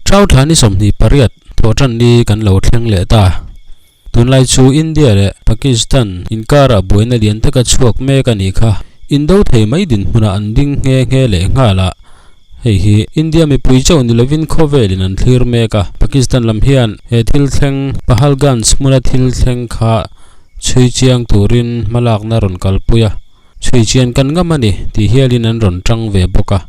Thau thla ni 28 thawhtanni kan lo thleng leh ta. Tunlai chu India leh Pakistan inkarah buaina lian taka chhuak mek a nih kha. Indo thei mai dinhmunah an ding nghe nghe leh nghal a. Hei hi India mipui chauh ni lovin khawvelin an thlir mek a. Pakistan lam hian he thil thleng Pahalganj hmuna thil thleng kha chhui chiang turin hmalakna rawn kalpui a. Chhui chian kan ngam a ni tih hialin an rawn tang ve bawk a.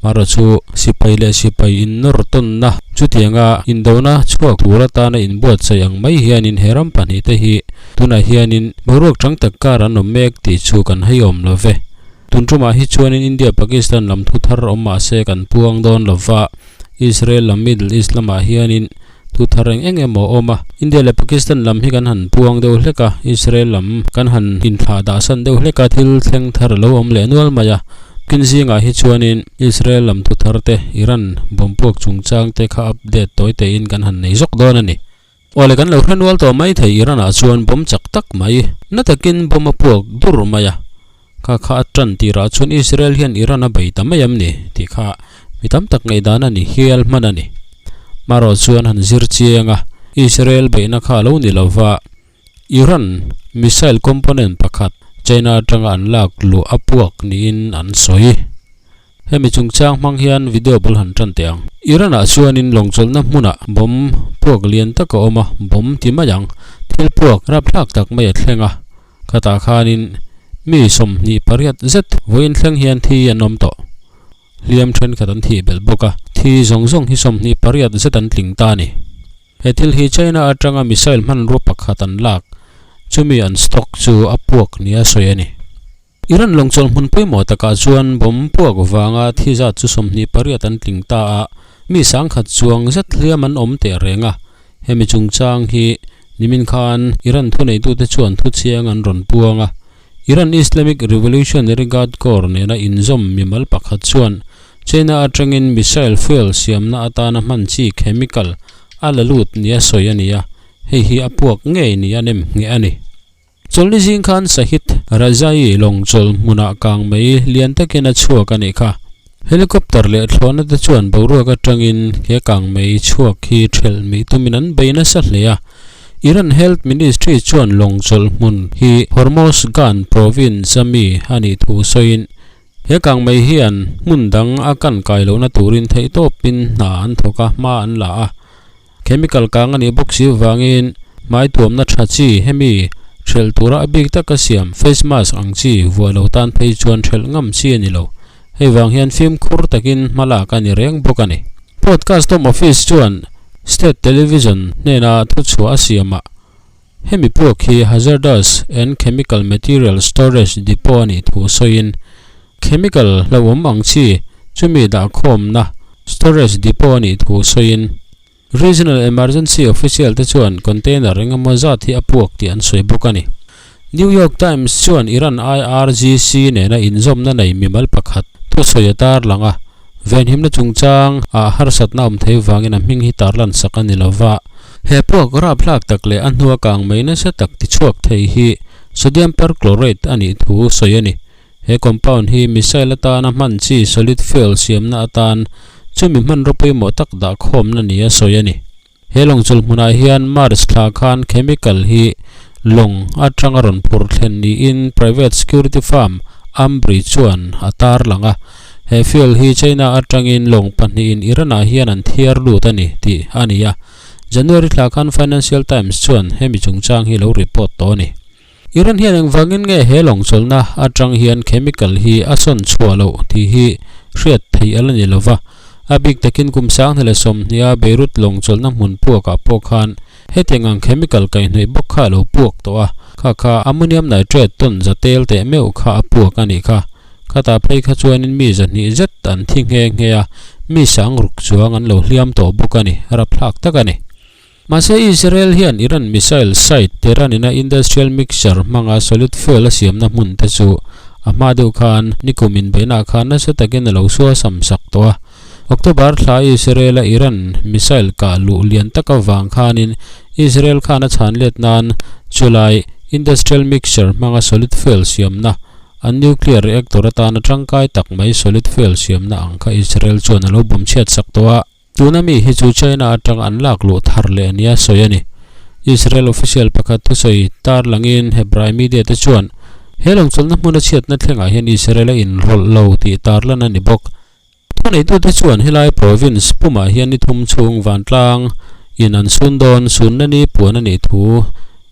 Mara chu sipai leh sipai innawr tawnna chutianga indona chhuak tur atana inbuatsaih ang mai hianin he ram pahnihte hi tunah hianin boruak chang tak kar an awm mek tih chu kan hei awm lo ve. Tun tumah hi chuanin India-Pakistan lam thu thar awm mah se kan puang dawn lo va, Israel lam Middle East lamah hianin thu thar eng eng emaw a awm a. India leh Pakistan lam hi kan han puang deuh hlek a, Israel lam kan han inthlah dah san deuh hlek a, thil thleng thar a lo awm leh nual mai a. Kin zingah hi chuanin Israel lam thu thar te, Iran bomb puak chungchang te kha update tawi tein kan han nei zawk dawn a ni. Awle kan lo hre nual tawh mai thei Iran ah chuan bomb chak tak mai na takin bomb a puak dur mai a, kha kha a tan tirah chuan Israel hian Iran a bei ta mai em ni tih kha mi tam tak ngaihdan a ni hial hman a ni. Marawh chuan han zir chiang a, Israel beihna kha a lo ni lova, Iran missile component pakhat China atanga an lak luh a puak niin an sawi. Hemi chungchang hmang hian video bul han tan teh ang. Iran ah chuanin lawngchawlhna hmunah bomb puak lian tak a awm a, bomb ti mai ang. Thil puak rapthlak tak mai a thleng a, khatah khanin mi 28 zet vawiin thleng hian thi an awm tawh. Hliam thenkhat an thih belh bawk a, thi zawng zawng hi 28 zet an tling ta a ni. He thil hi China atanga missile hmanrua pakhat an lak, chumi an stock chu a puak nia sawi a ni. Iran lawngchawlh hmun pawimawh takah chuan bomb puak vanga thi zat chu 28 an tling ta a, mi 10,000 chuang zet hliam an awm teh reng a. Hemi chungchang hi nimin khan Iran thuneitute chuan thuchiang an rawn puang a. Iran Islamic Revolutionary Guard Corps nena inzawm mimal pakhat chuan China atangin missile fuel siamna atana hman chi chemical a la lut nia sawi a ni a, hei hi a puak ngei nia nem ngheh a ni. Chawlhni zing khan Shahid Rajaee lawng chawl hmunah kang mai lian takin a chhuak a nih kha. Helicopter leh thlawhna te chuan boruak atangin he kang mai chhuak hi thelh mih tumin an bei nasa hle a. Iran Health Ministry chuan lawng chawlh hmun hi Hormozgan province a mi a nih thu sawiin he kang mai hian hmun dang a kan kai lohna turin theihtawpin hna an thawk a, hma an la a. Chemical kang a nih bawk si vangin hmai tuamna tha chi hemi thelh tura a bik taka siam face mask ang chi vuah lo tan phei chuan thelh ngam chi a ni lo. Hei vang hian fimkhur takin hma lak a ni reng bawk a ni. Port Custom Office chuan State Television hnena thuchhuah a siamah hemi puak hi Hazardous and Chemical Material Storage Depot a nih thu sawiin chemical hlauhawm ang chi chumi dahkhawmna storage depot a nih thu sawiin Regional Emergency Official te chuan container engemaw zat hi a puak tih an sawi bawk a ni. New York Times chuan Iran IRGC nena inzawmna nei mimal pakhat thusawi a tarlang a, venhimna chungchang ah harsatna awm thei vangin a hming hi tarlan sak a ni lova. He puak rapthlak tak leh a hnua kang mai nasa tak tichhuak thei hi sodium perchlorate a nih thu sawi a ni. He compound hi missile atana hman chi solid fuel siamna atan chumi hmanraw pawimawh tak dah khawmna nia sawi a ni. He lawng chawlh hmunah hian March thla khan chemical hi lawng atanga rawn phur thlen niin private security firm Ambri chuan a tarlang a. He fuel hi China atangin lawng pahnihin Iran-ah hian an thiar lut a ni tih a ni a. January thla khan Financial Times chuan hemi chungchang hi lo report tawh a ni. Iran hian engvangin nge he lawng chawlhna atang hian chemical hi a sawn chhuah loh tih hi hriat theih a la ni lova. A bik takin kum 2020a Beirut lawng chawlhna hmun puakah pawh khan hetiang ang chemical kaihhnawih bawk kha a lo puak tawh a, kha kha ammonium nitrate tawn za tel teh meuh kha a puak a nih kha. Khatah phei kha chuanin mi 200 zet an thi nghe nghe a, mi 6000 chuang an lo hliam tawh bawk a ni, rapthlak tak a ni. Mahse Israel hian Iran missile site Tehran ina industrial mixture hmanga solid fuel a siamna hmun te chu a hma deuh khan nikum inbeihna khan nasa takin a lo sual sam sak tawh a. October thla Israel a Iran missile kah luh lian tak avang khanin Israel khan a chhan let nan chulai industrial mixture hmanga solid fuel siamna an nuclear reactor atana tangkai tak mai solid fuel siamna ang kha Israel chuan a lo bawm chhiat sak tawh a. Tuna mi hi chu China atanga an lak luh thar leh nia sawi a ni. Israel official pakhat thusawi tarlangin Hebrai media te chuan he lawngchawlhna hmuna chhiatna thlengah hian Israel a inrawlh lo tih tarlan a ni bawk. Thuneitute chuan helai province pumah hian ni thum chhung vantlang in an sun dawn sunna ni puan a nih thu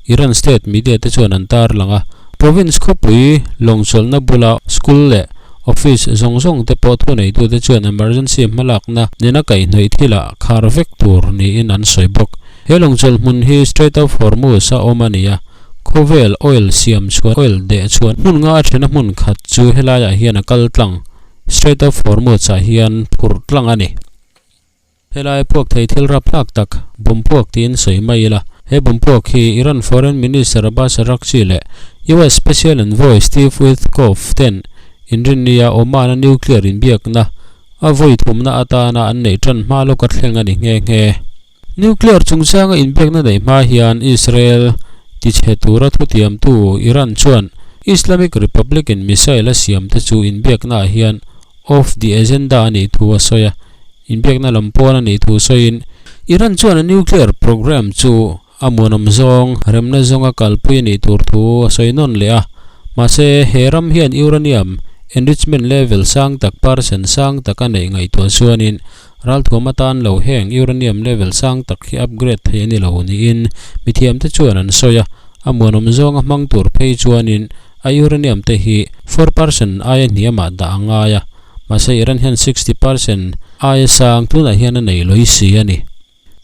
Iran state media te chuan an tarlang a. Province khawpui lawngchawlhna bula school leh office zawng zawng te pawh thuneitute chuan emergency hmalakna nena kaihhnawih thilah khar vek tur niin an sawi bawk. He lawngchawlh hmun hi Strait of Hormuz a awm a ni a, khawvel oil siam chhuan oil deh chhuan hmun nga a thena hmun khat chu helaiah hian a kal tlang. Strait of Hormuz ah hian phurh tlang a ni. Helai puak thei thil raphlak tak bawm puak tiin sawi mai ila. He bawm puak hi Iran Foreign Minister Abbas Araghchi leh US Special Envoy Steve Witkoff ten inrinnia Oman-a nuclear inbiakna a vawi thumna atana an neih tan hma lawka thleng a ni nghe nghe. Nuclear chungchanga inbiakna neih hma hian Israel tichhe tura thutiamtu Iran chuan Islamic Republic-in missile a siamte chu inbiaknaah hian off the agenda a nih thu a sawi a, inbiakna lam pawn a nih thu sawiin Iran chuan a nuclear programme chu a muanawm zawng remna zawnga kalpui a nih tur thu a sawi nawn leh a. Mahse, he ram hian uranium enrichment level sang tak percent sang tak a neih ngaihtuah chuanin Ralthuam atan lo heng uranium level sang tak hi upgrade thei a ni lo niin mithiamte chuan an sawi a, a muanawm zawnga hmang tur phei chuanin a uranium te hi 4% aia hniamah dah a ngai a, mahse Iran hian 60% aia sang tunah hian a nei lawih si a ni.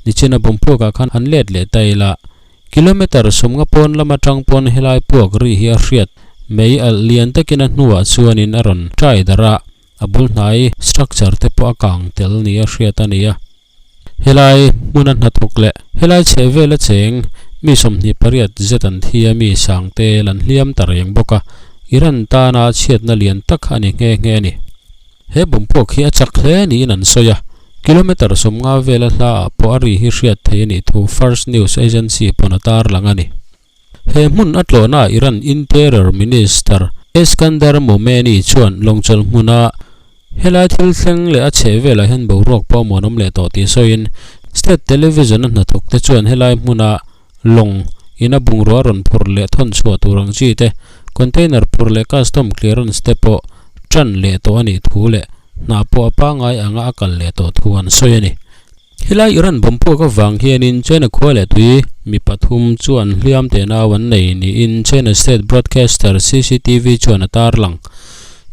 Nichina bawmpuakah khan han let leh ta ila, kilometre sawmnga pawn lam atang pawn helai puak ri hi a hriat mei alh lian takin a hnuah chuanin a rawn try darh a, A bul hnai structure te pawh a kang tel ni a hriat a ni a. Helai hmuna hnathawk leh helai chheh vela cheng mi 28 zet an thi a mi sang tel an hliam ta reng bawk a, Iran tana chhiatna lian tak a ni nghe nghe a ni. He bawmpuak hi a chak hle niin an sawi a, kilometre 50 vela hla ah pawh a ri hi hriat thei a nih thu Fars News Agency pawn a tarlang a ni. He hmun a tlawhnaah Iran Interior Minister Eskandar Momeni chuan lawngchawlh hmuna helai thil thleng leh a chheh velah hian boruak pawh a muanawm leh tawh tih sawiin State Television a hnathawk te chuan helai hmuna lawng ina bungrua rawn phurh leh thawn chhuah tur ang chi te, container phurh leh custom clearance te pawh tan leh tawh a nih thu leh hna pawh a pangngai anga a kal leh tawh thu an sawi a ni. Helai Iran bomb puak avang hianin China khua leh tui mi pathum chuan hliam teh nau an nei niin China state broadcaster CCTV chuan a tarlang.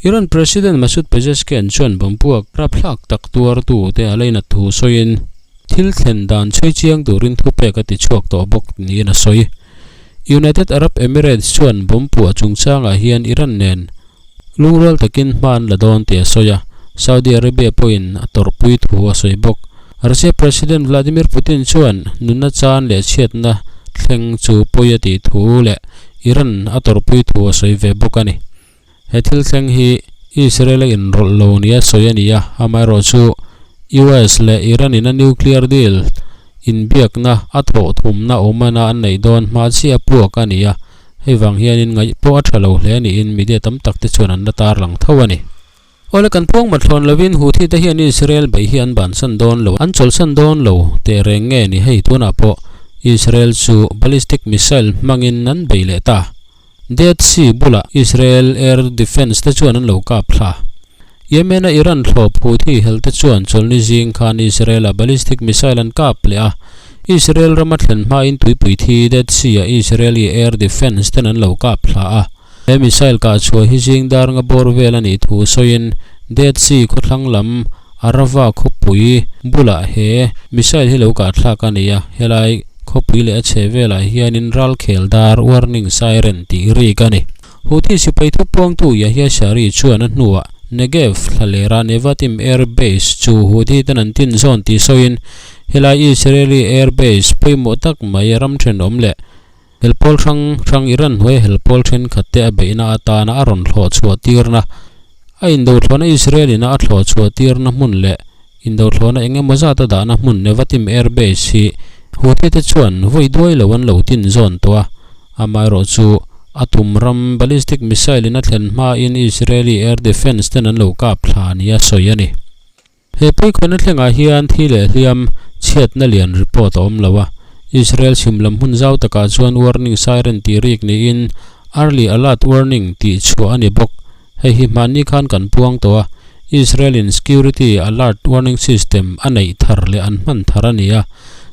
Iran President Masoud Pezeshkian chuan bomb puak rapthlak tak tuartu te a leinat thu sawiin thil thlen dan chhui chiang turin thupek a ti chhuak tawh bawk niin a sawi. United Arab Emirates chuan bomb puah chungchangah hian Iran nen Lungrual takin hma an la dawn tih a sawi a, Saudi Arabia pawhin a tawrhpui thu a sawi bawk. Russia President Vladimir Putin chuan nunna chan leh chhiatna thleng chu pawi a tih thu leh Iran a tawrhpui thu a sawi ve bawk a ni. He thil thleng hi Israel a inrawlh lo nia sawi a ni a, amaherawhchu US leh Iran in a nuclear deal inbiakna a thawh thumna awmana an neih dawn hma chiah puak a ni a. Hei vang hianin ngaih pawh a tha lo hle niin media tam tak te chuan an la tarlang tho a ni. Awle kan pawng mathlawn lovin Houthi te hian Israel bei hi an bansan dawn lo, an chawlhsan dawn lo teh reng nge ni hei tunah pawh Israel chu ballistic missile hmangin an bei leh ta. Dead Sea bulah Israel air defence te chuan an lo kap thla. Yemen-a Iran thlawp Houthi helte chuan chawlhni zing khan Israel-a ballistic missile an kap leh a, Israel rama thlen hmain tuipui thi Dead Sea-a Israeli air defence ten an lo kap thla a. He missile kah chhuah hi zing dar nga bawr vel a nih thu sawiin Dead Sea khawthlang lam Arava khawpui bulah he missile hi lo kah thlak a ni a, helai khawpui leh a chheh velah hianin ralkhel dar warning siren tih rik a ni. Houthi sipai thupuangtu Yahya Sari chuan a hnuah Negev thlalera Nevatim Air Base chu Houthi ten an tin zawn tih sawiin helai Israeli air base pawimawh tak mai ram thenawm leh helpawl hrang hrang Iran hnuaia helpawl thenkhat te a beihna atana a rawn thlawh chhuah tirna a indothlawhna Israel ina a thlawh chhuah tirna hmun leh Indothlawhna eng emaw zat a dahna hmun Nevatim Air Base hi Houthi te chuan vawi duai lo an lo tin zawn tawh a, amaherawh chu a tum ram ballistic missile in a thlen hmain Israeli air defence ten an lo kap thla nia sawi a ni. He pawikhawina thlengah hian thi leh hliam chhiatna lian report a awm lo a, Israel chhim lam hmun zau takah chuan warning siren tih rik niin early alert warning tih chhuah a ni bawk. Hei hi hmanni khan kan puang tawh a, Israel in security alert warning system a neih thar leh an hman thar a ni a,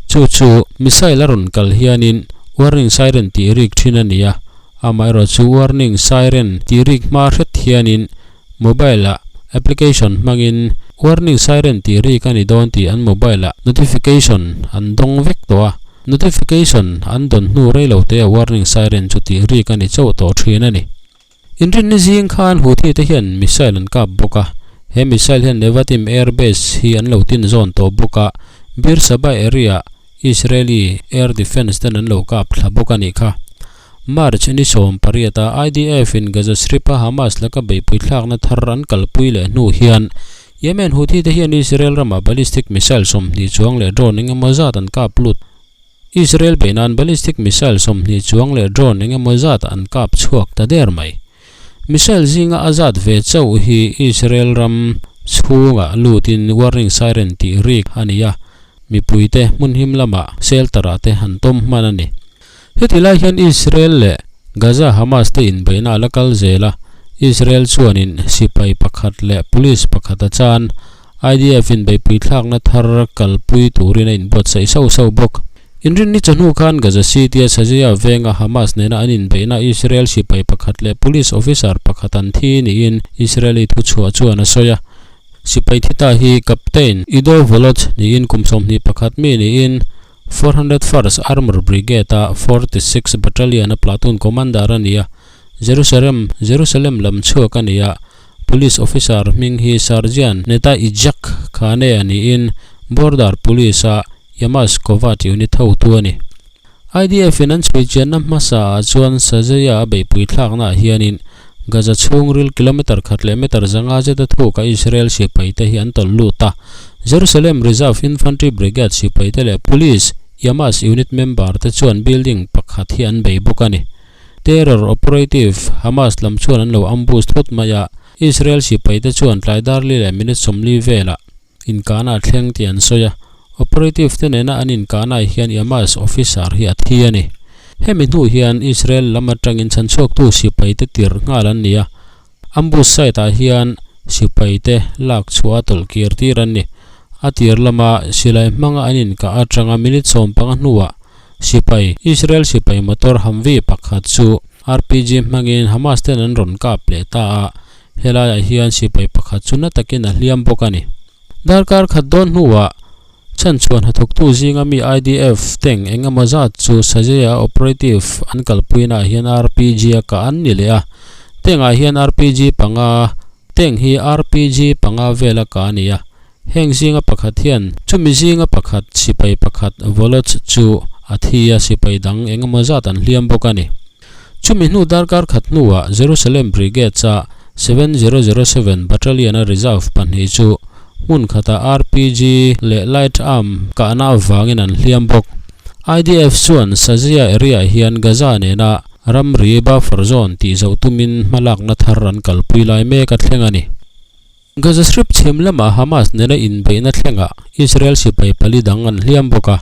chu chu missile a rawn kal hianin warning siren tih rik thin a ni a, amaherawhchu warning siren tih rik hma hret hianin Mobile ah application hmangin warning siren tih rik a ni dawn tih an mobile ah notification an dawng vek tawh a, notification an dawn hnu rei lo te ah warning siren chu tih rik a ni chauh tawh thin a ni. Inrinni zing khan Houthi te hian missile an kap bawk a, he missile hian Nevatim Air Base hi an lo tin zawn tawh bawk a, Bir Saba area ah Israeli Air Defence ten an lo kap thla bawk a nih kha. March ni 18 a IDF in Gaza Strip a Hamas laka beihpui thlakna thar an kalpui leh hnu hian Yemen Houthi te hian Israel ramah ballistic missile 20 chuang leh drone engemaw zat an kap lut. Israel beih nan ballistic missile 20 chuang leh drone engemaw zat an kap chhuak ta der mai. Missile zinga a zat ve chauh hi Israel ram chhungah lutin warning siren tih rik a ni a, mipuite hmun him lamah shelter ah te an tawm hman a ni. Heti lai hian Israel leh Gaza Hamas te inbeihna a la kal zel a, Israel chuanin sipai pakhat leh police pakhat a chan IDF in beihpui thlakna thar kalpui turin a inbuatsaih sauh sauh bawk. Inrinni chawhnu khan Gaza City-a Shajaiya venga Hamas nena an inbeihna Israel sipai pakhat leh police officer pakhat an thi niin Israeli thuchhuah chuan a sawi a. Sipai thi ta hi Captain Ido Volodz niin kum 21 mi niin 401st Armour Brigade-a 46 Battalion-a platoon commander a ni a, Jerusalem Jerusalem lam chhuak a ni a, Police officer hming hi Sergeant Neta Ijak Khane a niin Border Police-a Yamas Kovat unit hotu a ni. IDF-in an chhui chianna hmasa ah chuan Shajaiya a beihpui thlaknaah hianin Gaza chhungril kilometre khat leh meter zanga zeta thuka Israel sipaite hi an tawlh lut a. Jerusalem Reserve Infantry Brigade sipaite leh Police Yamas unit member te chuan building pakhat hi an bei bawk a ni. Terror operative Hamas lam chuan an lo ambush thut mai a, Israel sipaite chuan tlai darli leh minute 40 velah inkahna a thleng tih an sawi a, operative te nena an inkahnaah hian Yamas officer hi a thi a ni. Hemi hnu hian Israel lam atangin chhanchhuaktu sipaite tirh nghal an ni a, ambush site ah hian sipaite lak chhuah a tawlh kir tir an ni. A tir lama silai hmanga an inkah atanga minute 15 hnuah sipai Israel sipai motor Humvee pakhat chu RPG hmangin Hamas ten an rawn kap leh ta a, Helaiah hian sipai pakhat chu na takin a hliam bawk a ni. Darkar khat dawn hnuah chhanchhuah hnathawktu zinga mi IDF teng eng emaw zat chu Shajaiya operative an kalpuinaah hian RPG a kah an ni leh a. Tengah hian RPG panga teng hi RPG panga vel a kah a ni a. Heng zinga pakhat hian chumi zinga pakhat sipai pakhat Voloch chu a thi a, sipai dang eng emaw zat an hliam bawk a ni. Chumi hnu darkar khat hnuah Jerusalem Brigades-a 7007 Battalion-a reserve pahnih chu hmun khatah RPG leh light arm kahna avangin an hliam bawk. IDF chuan Shajaiya area hian Gaza nena ramri buffer zone tih zoh tumin hmalakna thar an kalpui lai mek a thleng a ni. Gaza Strip chhim lamah Hamas nena inbeihna thlengah Israel sipai pali dang an hliam bawk a,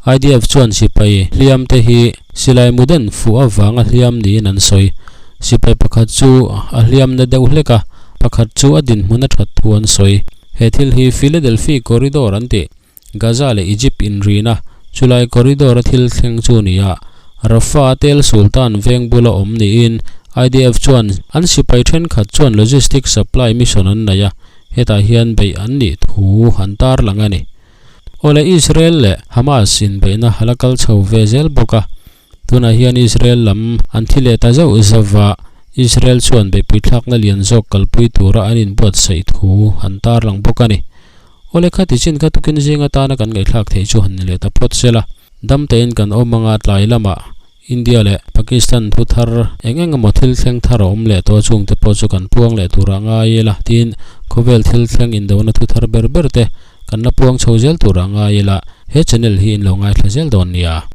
IDF chuan sipai hliamte hi silai muden fuh avanga hliam niin an sawi. Sipai pakhat chu a hliamna deuh hlek a, pakhat chu a dinhmun a that thu an sawi. He thil hi Philadelphi Corridor an tih. Gaza leh Egypt inrina chulai corridor a thil thleng chu a ni a, Rafah a Tel Sultan veng bula awm niin IDF chuan an sipai thenkhat chuan logistic supply mission an nei a, hetah hian beih an nih thu an tarlang a ni. Awle Israel leh Hamas inbeihna a la kal chho ve zel bawk a, tunah hian Israel lam an thi leh ta zauh zauh va, Israel chuan beihpui thlakna lian zawk kalpui tura an inbuatsaih thu an tarlang bawk a ni. Awle kha tichin kha tukin zing atana kan ngaihthlak theih chu han ni leh ta phawt sela, dam tein kan awm anga tlai lamah India leh Pakistan thu thar eng eng emaw thil thleng thar a awm leh tawh chungte pawh chu kan puang leh tur a ngai ila tiin khawvel thil thleng indona thu thar ber ber te kan la puang chho zel tur a ngai ila he channel hi in lo ngaithla zel dawn nia.